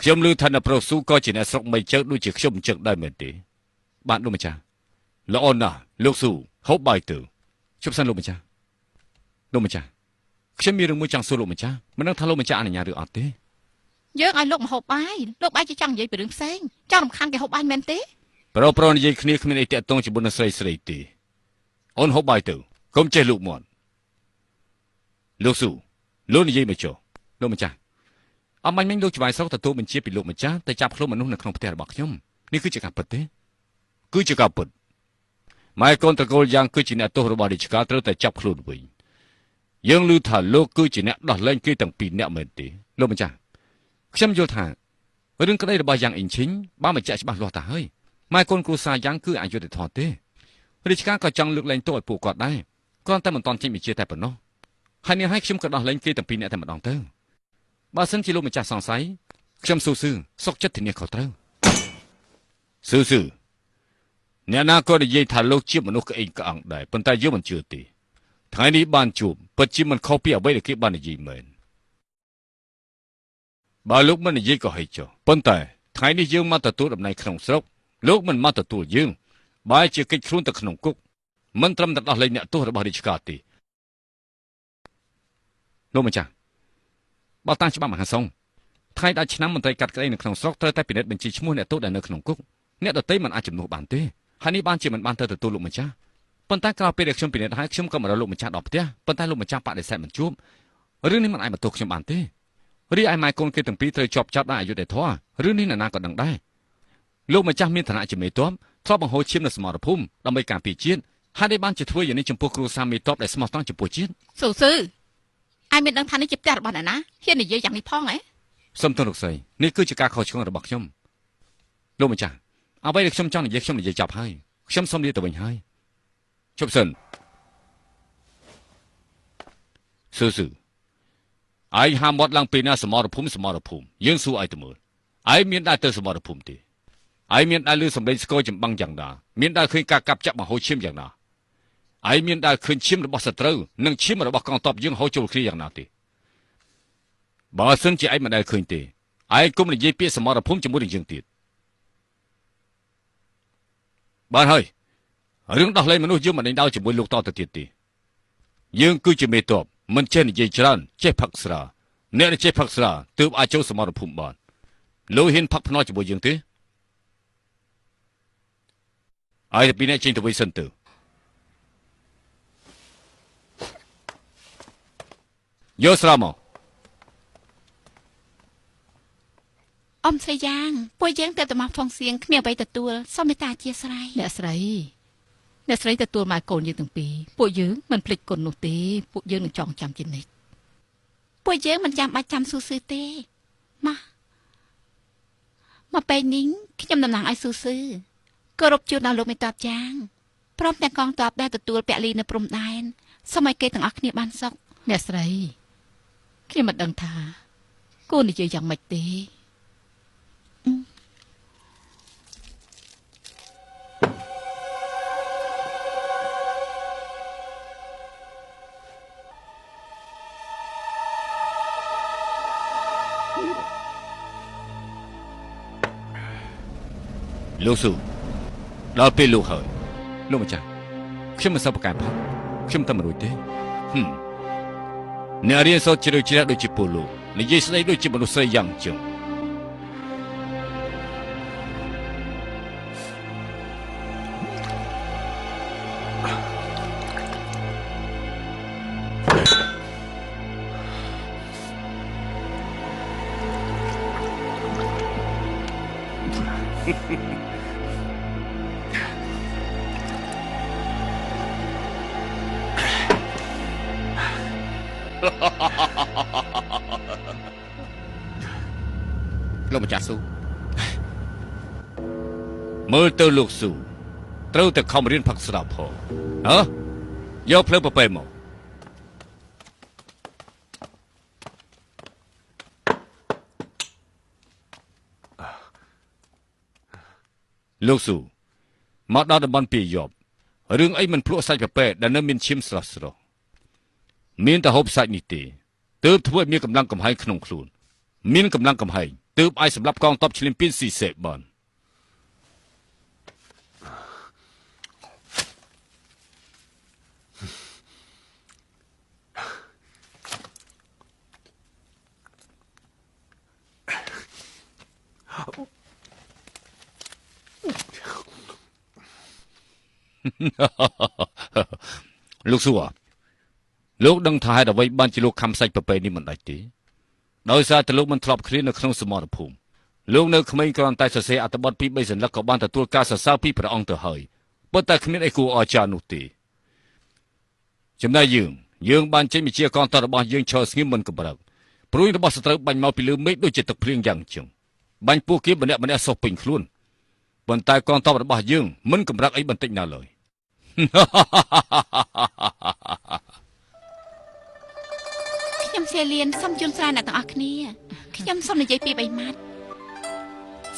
ខ្ញុំឮថាអ្នកប្រុសស៊ូក៏ជាអ្នកស្រុកមីជើដូចជាខ្ញុំអញ្ចឹងដែរមែនទេបាទលោកម្ចាស់ល្អណាស់លោកស៊ូហូបបាយទៅជប់សិនលោកម្ចាស់លោកម្ចាស់ខ្ញុំមានរឿងមួយចង់សួរលោកម្ចាស់មិនដឹងថាលោកម្ចាស់អនុញ្ញាតឬអត់ទេ យើងឲ្យលោកមកហូបបាយលោកបាយជាចង់និយាយពីរឿងផ្សេងចង់រំខានគេហូបបាយមែនទេ ប្រុសប្រុសនិយាយគ្នាគ្មានអីតាក់ទងជាមួយនឹងស្រីស្រីទេអូនហូបបាយទៅកុំចេះលោកមាត់លោកស៊ូលោកនិយាយមកចុះលោកម្ចាស់អម្បាញ់មិញលោកច្បាយស្រុកទទួលបញ្ជាពីលោកម្ចាស់ទៅចាប់ខ្លួនមនុស្សនៅក្នុងផ្ទះរបស់ខ្ញុំនេះគឺជាការពិតទេគឺជាការពិតម៉ែកូនត្រកូលយ៉ាងគឺជាអ្នកទោសរបស់រាជការត្រូវតែចាប់ខ្លួនវិញយើងឮថាលោកគឺជាអ្នកដោះលែងគេទាំងពីរអ្នកមែនទេលោកម្ចាស់ខ្ញុំយល់ថារឿងក្តីរបស់យ៉ាងអ៊ីងឈិញបានបញ្ជាក់ច្បាស់លាស់ទៅហើយម៉ែកូនគ្រួសារយ៉ាងគឺអយុត្តិធម៌ទេរាជការក៏ចង់លើកលែងទោសឲ្យពួកគាត់ដែរគ្រាន់តែមិនទាន់ចេញបញ្ជាតែប៉ុណ្ណោះហើយនេះឲ្យខ្ញុំក៏ដោះលែងគេទាំងពីរអ្នកតែម្ដងទៅបើសិនជាលោកម្ចាស់សង្ស័យខ្ញុំស៊ូស៊ឺសុកចិត្តធានាខុសត្រូវស៊ូស៊ឺអ្នកណាក៏និយាយថាលោកជាមនុស្សក្អេងក្អាងដែរប៉ុន្តែយើងមិនជឿទេថ្ងៃនេះបានជួបពិតជាមិនខុសពីអ្វីដែលគេបាននិយាយមែនបើលោកមិននិយាយក៏ហីចុះប៉ុន្តែថ្ងៃនេះយើងមកទទួលតំណែងក្នុងស្រុកលោកមិនមកទទួលយើងបែរជាកិច្ចខ្លួនទៅក្នុងគុកមិនត្រឹមតែដោះលែងអ្នកទោសរបស់រាជការទេលោកម្ចាស់បើតាមច្បាប់មហាសង្ឃថ្ងៃដាច់ឆ្នាំមន្ត្រីកាត់ក្តីនៅក្នុងស្រុកត្រូវតែពិនិត្យបញ្ជីឈ្មោះអ្នកទោសដែលនៅក្នុងគុកអ្នកដទៃមិនអាចជំនួសបានទេហើយនេះបានជាមិនបានទៅទទួលលោកម្ចាស់ប៉ុន្តែក្រោយពេលដែលខ្ញុំពិនិត្យហើយខ្ញុំក៏មករកលោកម្ចាស់ដល់ផ្ទះប៉ុន្តែលោកម្ចាស់បដិសេធមិនជួបរឿងនេះមិនអាចបន្ទោសខ្ញុំបានទេរីឯម៉ែកូនគេទាំងពីរត្រូវជាប់ចាប់ដោយអយុត្តិធម៌រឿងនេះនរណាក៏ដឹងដែរលោកម្ចាស់មានឋានៈជាមេទ័ពធ្លាប់បង្ហូរឈាមនៅសមរភូមិដើម្បីការពារជាតិហើយនេះបានជាធ្វើយ៉ាងនេះចំពោះគ្រួសារមេទ័ពដែលស្មោះត្រង់ចំពោះជាតិ ស៊ូស៊ឺឯងមានដឹងថានេះជាផ្ទះរបស់អ្នកណាហ៊ាននិយាយយ៉ាងនេះផងហ៎ សូមទោសលោកស្រីនេះគឺជាការខុសឆ្គងរបស់ខ្ញុំលោកម្ចាស់អ្វីដែលខ្ញុំចង់និយាយខ្ញុំនិយាយចប់ហើយខ្ញុំសូមលាទៅវិញហើយជប់សិនស៊ូស៊ូឯងហាមមាត់ឡើងពីណាសមរភូមិសមរភូមិយើងសួរឯងទៅមើលឯងមានដែរទៅសមរភូមិទេឯងមានដែរឮសម្លេងស្គរចម្បាំងយ៉ាងណាមានដែរឃើញការកាប់ចាក់បង្ហូរឈាមយ៉ាងណាឯងមានដែរឃើញឈាមរបស់សត្រូវនិងឈាមរបស់កងទ័ពយើងហូរចូលគ្នាយ៉ាងណាទេបើសិនជាឯងមិនដែលឃើញទេឯងគុំនិយាយពាក្យសមរភូមិជាមួយនឹងយើងទៀតបានហើយរឿងដោះលែងមនុស្សយើងមិនដេញដោលជាមួយលោកតទៅទៀតទេយើងគឺជាមេតបមិនចេះនិយាយច្រើនចេះផឹកស្រាអ្នកដែលចេះផឹកស្រាទើបអាចចូលសមរភូមិបានលោកហ៊ានផឹកភ្នាល់ជាមួយយើងទេឯងតែពីរអ្នកចេញទៅវិញសិនទៅយកស្រាមក អ៊ំស្រីយ៉ាងពួកយើងទៅតែមកហ្វុងសៀងគ្មានអ្វីទទួលសូមមេត្តាអធិស្ឋាន អ្នកស្រីអ្នកស្រីទទួលម៉ែកូនយើងទាំងពីរពួកយើងមិនភ្លេចគុណនោះទេពួកយើងនឹងចងចាំជានិច្ច ពួកយើងមិនចាំបាច់ចាំស៊ូស៊ឺទេមកមកពេលនេះខ្ញុំតំណាងឲ្យស៊ូស៊ឺគោរពជូនដល់លោកមេតបយ៉ាងព្រមទាំងកងទ័ពដែលទទួលពលីនៅព្រំដែនសូមឲ្យគេទាំងអស់គ្នាបានសុខ អ្នកស្រីខ្ញុំមិនដឹងថាគួរនិយាយយ៉ាងម៉េចទេ លោកស៊ូដល់ពេលលោកហើយលោកម្ចាស់ខ្ញុំមិនសូវប្រកែកផឹកខ្ញុំតែមិនរួចទេហឹមអ្នករៀនសូត្រជ្រៅជ្រះដូចជាពលលោកនិយាយស្ដីដូចជាមនុស្សស្រីយ៉ាងចឹង លោកម្ចាស់ស៊ូ មើលទៅលោកស៊ូត្រូវតែខំរៀនផឹកស្រាផងហ៎យកភ្លើងប្រពៃមកលោកស៊ូមកដល់តំបន់ពីយប់រឿងអីមិនភ្លក់សាច់ប្រពែដែលនៅមានឈាមស្រស់ស្រស់មានតែហូបសាច់នេះទេទើបធ្វើឲ្យមានកម្លាំងកំហែងក្នុងខ្លួនមានកម្លាំងកំហែង ទើបអាចសម្លាប់កងទ័ពឈ្លានពានស៊ីសេបាន លោកសួរលោកដឹងថាហេតុអ្វីបានជាលោកខំសាច់ប្រពៃនេះមិនដាច់ទេដោយសារតែលោកមិនធ្លាប់ឃ្លាននៅក្នុងសមរភូមិលោកនៅក្មេងគ្រាន់តែសរសេរអត្ថបទពីរបីសន្លឹកក៏បានទទួលការសរសើរពីព្រះអង្គទៅហើយប៉ុន្តែគ្មានអីគួរអស្ចារ្យនោះទេចំណែកយើងយើងបានចេញវិជាកងទ័ពរបស់យើងឈរស្ងៀមមិនកម្រើកព្រួយរបស់សត្រូវបាញ់មកពីលើមេឃដូចជាទឹកភ្លៀងយ៉ាងចឹងបាញ់ពួកគេម្នាក់ម្នាក់សោះពេញខ្លួនប៉ុន្តែកងទ័ពរបស់យើងមិនកម្រើកអីបន្តិចណាឡើយ ខ្ញុំសៀលៀនសូមជូនស្រាអ្នកទាំងអស់គ្នាខ្ញុំសូមនិយាយពីបីម៉ាត់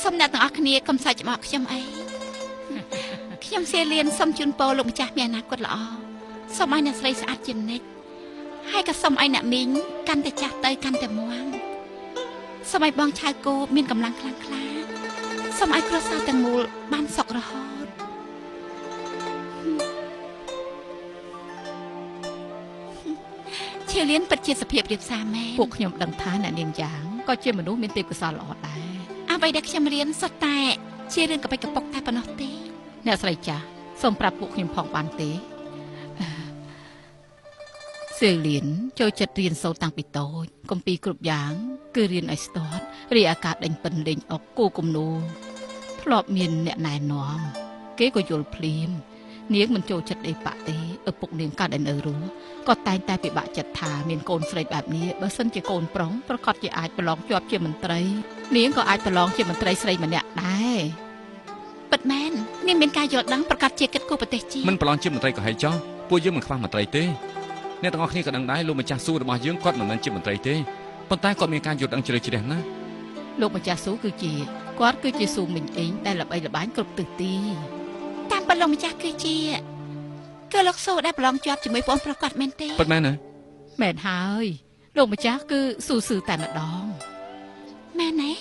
សូមអ្នកទាំងអស់គ្នាកុំសើចច្បល់ខ្ញុំអីខ្ញុំសៀលៀនសូមជូនពរលោកម្ចាស់មានអនាគតល្អសូមឲ្យអ្នកស្រីស្អាតជានិច្ចហើយក៏សូមឲ្យអ្នកមីងកាន់តែចាស់ទៅកាន់តែមាំសូមឲ្យបងឆៅគូមានកម្លាំងខ្លាំងក្លាសូមឲ្យគ្រួសារទាំងមូលបានសុខរហូត ឈៀលៀនពិតជាសភាពរៀបសារមែន ពួកខ្ញុំដឹងថាអ្នកនាងយ៉ាងក៏ជាមនុស្សមានទេពកោសល្យល្អដែរ អ្វីដែលខ្ញុំរៀនសុទ្ធតែជារឿងកបិចកប៉ុកតែប៉ុណ្ណោះទេ អ្នកស្រីចាស់សូមប្រាប់ពួកខ្ញុំផងបានទេសៀវលៀនចូលចិត្តរៀនសូត្រតាំងពីតូចគម្ពីរគ្រប់យ៉ាង គឺរៀនឲ្យស្ទាត់រីអាការដេញពិនលេងអុកគូគំនូធ្លាប់មានអ្នកណែនាំគេក៏យល់ភ្លាមនាងមិនចូលចិត្តអីបាក់ទេឪពុកនាងកើតឲ្យនៅរស់ក៏តែងតែពិបាកចិត្តថាមានកូនស្រីបែបនេះបើសិនជាកូនប្រុសប្រកាសជាអាចប្រឡងជាប់ជាមន្ត្រីនាងក៏អាចប្រឡងជាមន្ត្រីស្រីម្នាក់ដែរ ពិតមែននាងមានការយល់ដឹងប្រកាសជាគិតគូរប្រទេសជាតិ មិនប្រឡងជាមន្ត្រីក៏ហីចោះពួកយើងមិនខ្វះមន្ត្រីទេអ្នកទាំងអស់គ្នាក៏ដឹងដែរលោកម្ចាស់សួររបស់យើងគាត់មិនមែនជាមន្ត្រីទេប៉ុន្តែគាត់មានការយល់ដឹងជ្រៅជ្រះណាស់ លោកម្ចាស់ស៊ូគឺជាគាត់គឺជាស៊ូមីងអេងដែលល្បីល្បាញគ្រប់ទិសទី តាមពិតលោកម្ចាស់គឺជាគឺលោកសូដែលប្រឡងជាប់ជាមួយបងប្រុសគាត់មែនទេ ពិតមែនណា មែនហើយលោកម្ចាស់គឺស៊ូស៊ឺតែម្ដង មែនទេ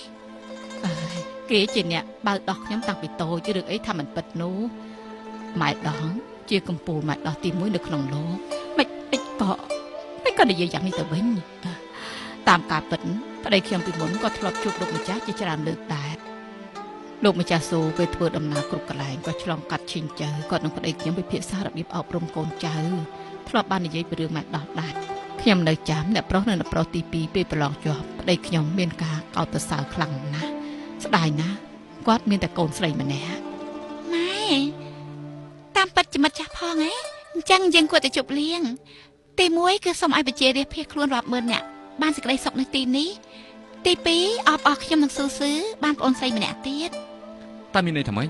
អើយគេជាអ្នកបើកដោះខ្ញុំតាំងពីតូចរឿងអីថាមិនពិតនោះម៉ែដងជាកម្ពូលម៉ែដោះទី1នៅក្នុងលោកមិនមិនក៏មិនក៏និយាយយ៉ាងនេះទៅវិញតាមការពិតប្តីខ្ញុំពីមុនក៏ធ្លាប់ជួបលោកម្ចាស់ជាច្រើនលើកដែរលោកម្ចាស់ស៊ូពេលធ្វើដំណើរគ្រប់កន្លែងក៏ឆ្លងកាត់ឈិញចៅគាត់នឹងប្តីខ្ញុំពិភាក្សារបៀបអប់រំកូនចៅធ្លាប់បាននិយាយពីរឿងម៉ែដោះដែរខ្ញុំនៅចាំអ្នកប្រុសនិងអ្នកប្រុសទី2ពេលប្រឡងជាប់ប្តីខ្ញុំមានការកោតសរសើរខ្លាំងណាស់ស្ដាយណាស់គាត់មានតែកូនស្រីម្នាក់ ម៉ែតាមពិតជាមិត្តចាស់ផងហ៎អញ្ចឹងយើងគួរតែជប់លៀងទី1គឺសូមឲ្យប្រជារាស្ត្រភៀសខ្លួនរាប់ម៉ឺននាក់បានសេចក្តីសុខនៅទីនេះទី2អបអរខ្ញុំនឹងស៊ូស៊ឺបានប្អូនស្រីម្នាក់ទៀត តែមានន័យថាម៉េច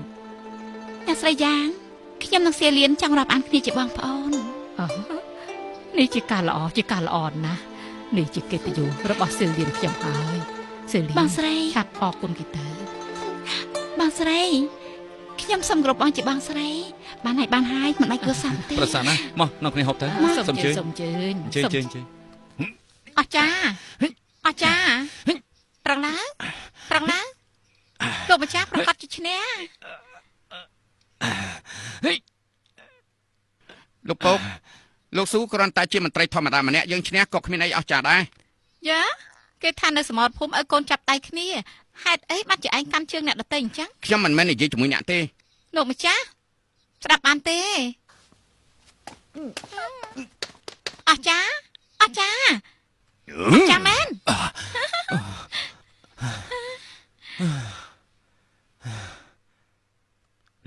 អ្នកស្រីយ៉ាងខ្ញុំនឹងសៀលៀនចង់រាប់អានគ្នាជាបងប្អូន អឺនេះជាការល្អជាការល្អណាស់នេះជាកិត្តិយសរបស់សិលៀនខ្ញុំហើយសិលៀន បងស្រី ឆាប់អរគុណគេទៅ បងស្រីខ្ញុំសូមគោរពបងជាបងស្រីបានហើយបានហើយមិនបាច់គួរសមទេ ប្រសាណាមកនាំគ្នាហូបទៅ សូម សូមជើញ ជើញសូមជើញ អញ្ជើញអញ្ជើញអញ្ជើញ អស្ចារ្យអស្ចារ្យប្រឹងឡើងប្រឹងឡើងលោកម្ចាស់ប្រកាសជាឈ្នះ លោកពកលោកស៊ូគ្រាន់តែជាមន្ត្រីធម្មតាម្នាក់យើងឈ្នះក៏គ្មានអីអស្ចារ្យដែរ យ៉ាគេថានៅសមរភូមិឲ្យកូនចាប់ដៃគ្នាហេតុអីបានជាឯងកាន់ជើងអ្នកដទៃអញ្ចឹង ខ្ញុំមិនមែននិយាយជាមួយអ្នកទេ លោកម្ចាស់ស្ដាប់បានទេអស្ចារ្យអស្ចារ្យអស្ចារ្យមែន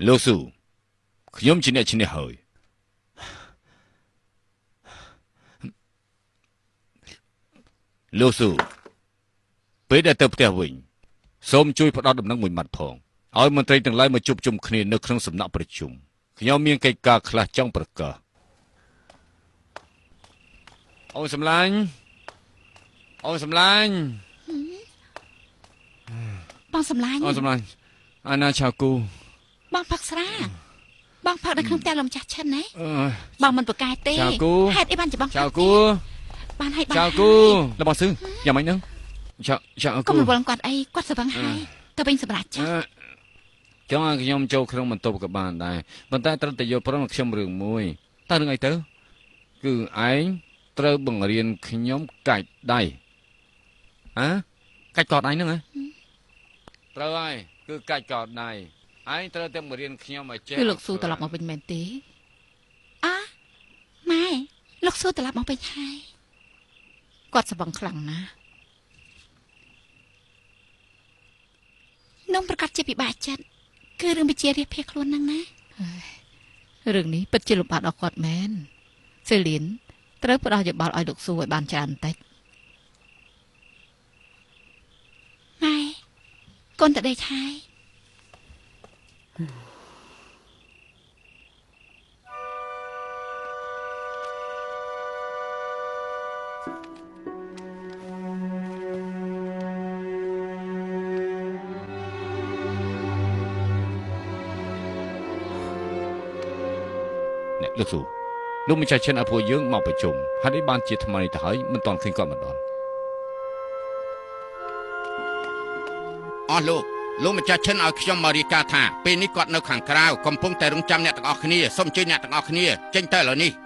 លោកស៊ូខ្ញុំជាអ្នកឈ្នះហើយលោកស៊ូពេលដែលទៅផ្ទះវិញសូមជួយផ្ដល់ដំណឹងមួយម៉ាត់ផងឲ្យមន្ត្រីទាំងឡាយមកជួបជុំគ្នានៅក្នុងសំណាក់ប្រជុំខ្ញុំមានកិច្ចការខ្លះចង់ប្រកាសអូនសំឡាញ់អូនសំឡាញ់ បងសំឡាញ់ អូនសំឡាញ់អាណាឆាគូ បងផឹកស្រាបងផឹកនៅក្នុងផ្ទះលោកម្ចាស់ឈិនណា អើយ បងមិនប្រកែកទេ ចៅគូ ហេតុអីបានជាបង ឆាគូ បានហើយបាន ឆាគូរបស់ស៊ឺយ៉ាងម៉េចហ្នឹង ឆាឆា កុំរវល់គាត់អីគាត់ស្វឹងហើយទៅវិញសម្រាប់ចាស់ អឺចង់ឲ្យខ្ញុំចូលក្នុងបន្ទប់ក៏បានដែរប៉ុន្តែត្រូវតែយល់ព្រមនឹងខ្ញុំរឿងមួយតើរឿងអីទៅគឺឯងត្រូវបង្រៀនខ្ញុំកាច់ដៃហ៎កាច់កោតដៃហ្នឹងហ៎ត្រូវហើយគឺកាច់កោតដៃឯងត្រូវតែបង្រៀនខ្ញុំឲ្យចេះ គឺលោកស៊ូត្រឡប់មកវិញមែនទេ អើម៉ែលោកសួរត្រឡប់មកវិញហើយ គាត់ស្វឹងខ្លាំងណាស់ នំប្រកាសជាពិបាកចិត្តគឺរឿងវិជារៀបភៀសខ្លួនហ្នឹងណា រឿងនេះពិតជាលំបាកដល់គាត់មែនសេលៀនត្រូវផ្ដល់យោបល់ឲ្យលោកស៊ូឲ្យបានច្រើនបន្តិច ម៉ែកូនតដេកហើយ អ្នកលោកស៊ូលោកម្ចាស់ឈិនឲ្យពួកយើងមកប្រជុំហើយនេះបានជាថ្មីទៅហើយមិនតាន់ឃើញគាត់មកដល់ អស់លោកលោកម្ចាស់ឈិនឲ្យខ្ញុំមករាយការណ៍ថាពេលនេះគាត់នៅខាងក្រៅកំពុងតែរងចាំអ្នកទាំងអស់គ្នាសូមអញ្ជើញអ្នកទាំងអស់គ្នាចេញទៅឥឡូវនេះ។